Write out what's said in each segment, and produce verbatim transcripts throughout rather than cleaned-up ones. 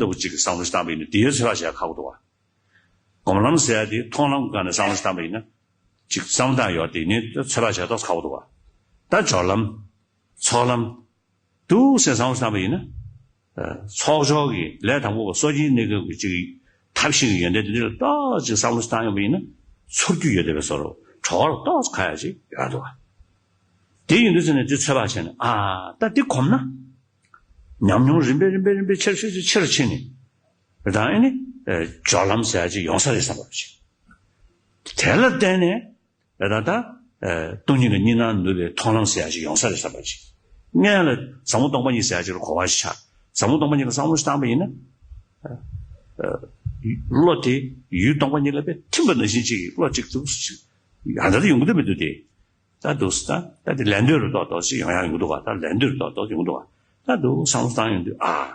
ལྟ་བུ་གཅིག་གི་བསམ་བློ་ཞིག་བཏང་པ་ཡིན་ན་དེའི་ཚོད་དཔག་བྱེད་ཡ་ཁག་པོ་འདུག་བ། སྒོམ་ལམ་ཟེར་ཡ་དེ་མཐོང་ལམ་སྒང་ནས་བསམ་བློ་ཞིག་བཏང་པ་ཡིན་ན་གཅིག་བསམ་བློ་བཏང་ཡོད་དེ་ནི་ཚོད་དཔག་བྱེད་ཡ་ཏོག་ཙམ་ཁག་པོ་འདུག་བ། ད་སྦྱོར་ལམ། ཚོགས་ལམ། འདུག་སེ་བསམ་བློ་བཏང་པ་ཡིན་ན། ཚོགས་སྦྱོར་གྱི་ལས་དང་པོ་སོ་སྐྱེའི་གནས་སྐབས་ཀྱི་ཅིག་ཐབས་ཤེས་ཀྱི་ཡོན་ཏན་དེ་འདྲ་ཏོག་ཅིག་བསམ་བློ་བཏང་ཡོང་པ་ཡིན་ན་ཚོར་རྒྱུ་ཡོད་བསྡད་པའི་བཟོ་འདྲ་གྲོགས་ལ་ཏོག་ཙམ་ཁ་ཡ་ཅིག་ཡོད་འདུག་བ། དེ་ཡིན་དུས་ཙམ་ནས་དེ་ཚོད་དཔག་བྱས་ནས་ཨ་ད་འདི་གོམས་ན། ཉམས་མྱོང་རིམ་པས་རིམ་པས་རིམ་པས་ཆེར་ཆེར་ཆེར་ཆེར་ཕྱིན་ནས། དེ་དང་ཨེ་ནི་སྦྱོར་ལམ་ཟེར་ཡ་ཅིག་ཡོང་ས་རེད་བསམ་པ་ཅིག་དེ་ལ་བརྟེན་ནས། ད་ལྟ་ད། སྟོང་ཉིད་ལ་གཉིས་སྣང་ནུབ་པའི་མཐོང་ལམ་ཟེར་ཡ་ཞིག་ཡོང་ས་རེད་བསམ་པ་ཅིག་སྔོན་ལ་ཟབ་མོ་སྟོང་པ་ཉིད་ཟེར་ཡ་ཅིག་ལ་གོ་བ་ཞིག་ཆགས། ཟབ་མོ་སྟོང་པ་ཉིད་ལ་བསམ་བློ་ཞིག་བཏང་པ་ཡིན་ན། བློ་དེ་ཡུལ་སྟོང་པ་ཉིད་ལ་དཔེ་ཐིམ་པ་ནང་བཞིན་ཅིག་གི་བློ་གཅིག་འདུག་ཅིག་ཡང་ད་ལྟ་ཡོང་གི་འདུག་མི་འདུག་སྟེ། ད་འདུག་ད་ད་དེ་ལན་ལྡོག་རུ་ཏོག་ཏོག་ཅིག་ཡོང་ཡ་ཡོང་གི་འདུག་བ། ད་ལན་ལྡོག་རུ་ཏོག་ཏོག་ཡོང་གི་འདུག་བ། ད་འདུག་བསམ་བློ་བཏང་ཡོང་དུས་ཨ།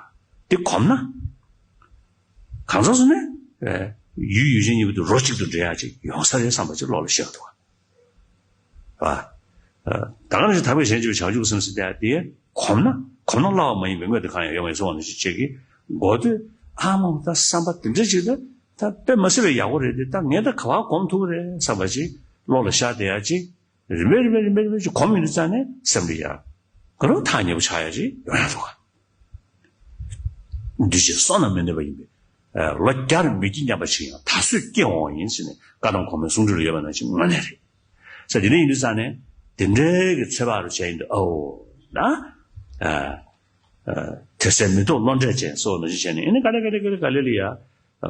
དེ་གོམས་ན། གང་ཟག་སུ་ནས། ཡུལ་ཡུལ་ཅན་གཉིས་པོ་དེ་རོ་གཅིག་ཏུ་འདྲེས་ཡ་ཅིག་ཡོང་ས་རེད་བསམ་པ་ཅིག་བློ་ལ་ཤར་འདུག་བ། ད་ག་ནང་བཞིན་ཐར་པའི་གཞན་གཅེས་པའི་བྱང་ཆུབ་སེམས་ཟེར་དེ་དེ་གོམས་ན་གོམས་ན་བསླབ་པ་མ་ཡིན་པའི་དངོས་དེ་གང་ཡང་ཡོད་མ་ཡིན་གསུངས་པ་ནང་བཞིན་ཅིག་གི་མགོ་ཐོས་ཨ་མ་ད་བསམ་པ་དེ་འདྲ་ཅིག་ད་ད་དཔེ་མ་སྲིད་པའི་ཡག་པོ་རེད་དེ་ད་ངས་ད་ག་བ་གོམས་ཐུབ་རེད་བསམ་པ་ཅིག་བློ་ལ་ཤར་བསྡད་ཡ་ཅིག་རིམ་པས་རིམ་པས་རིམ་པས་རིམ་པས་ཅིག་གོམས་ཡོང་དུས་ཙང་ནས་སེམས་ལ་ཡ། ག་རུ་ཐག་ཉེ་པོ་ཆགས་ཡ་ཅིག་ཡོང་ཡ་འདུག་ག་འདུས་བྱས་བསོད་ནམས་མི་གནས་པ་ཡིན་པས། ལོ་བརྒྱར་མི་སྐྱེ་སྙམ་པ་ཞིག་ཡང་ད་གཟོད་སྐྱེ་འོང་བ་ཡིན་ཟེར་ནས་བཀའ་གདམས་གོང་མའི་གསུང་སྒྲོས་ལ་ཡོད་པ་ནང་བཞིན་དངོས་གནས་རེད། ས་དེ་འདྲ་ཡིན་དུས་ཙང་ནས་དེ་འདྲའི་གི་ཚོད་དཔག་རུ་བྱས་ཡིན་དུས་ཨོ་ན། དེ་ཚེ་མི་རྟོག་བློ་འདྲེས་ཅན་སོགས་ནང་བཞིན་བྱས་ནས་ཨེ་ནི་ག་ལེ་ག་ལེ་ག་ལེ་ག་ལེ་ལ་ཡ།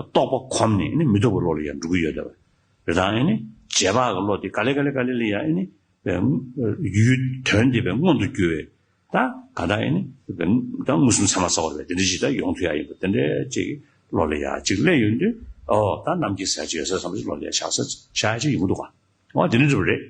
རྟོགས་པ་གོམས་ནས་ཨེ་ནི་མི་རྟོག་པའི་བློ་ལ་ཡ་འགྲོ་གི་ཡོད་དེ། རེད་དང་ཨེ་ནི་རྗེས་དཔག་གི་བློ་དེ་ག་ལེ་ག་ལེ་ག་ལེ་ལ་ཡ་ཨེ་ནི། ཡུལ་དོན་དེ་བས་མངོན་དུ་གྱུར་བའི། ད་ག་ད་ཨེ་ནི། ད་མངོན་སུམ་ཚད་མ་ཚོགས་རེད་དེ་འདྲ་ཞིག་ད་ཡོང་ཐུབ་ཡ་ཡིན་པ་དེ་འདྲའི་ཅིག་བློ་ལ་ཡ་ཅིག་སླེབས་ཡོང་དུས་ཨོ་ད་རྣམ་མཁྱེན་ཟེར་ཅིག་ཡོད་ས་བསམ་ཅིག་བློ་ལ་ཡ་ཤར་ས་ཤར་ཡ་ཅིག་ཡོང་གི་འདུག་ག་ཨོ་དེ་འདྲ་འདྲ་པོ་རེད།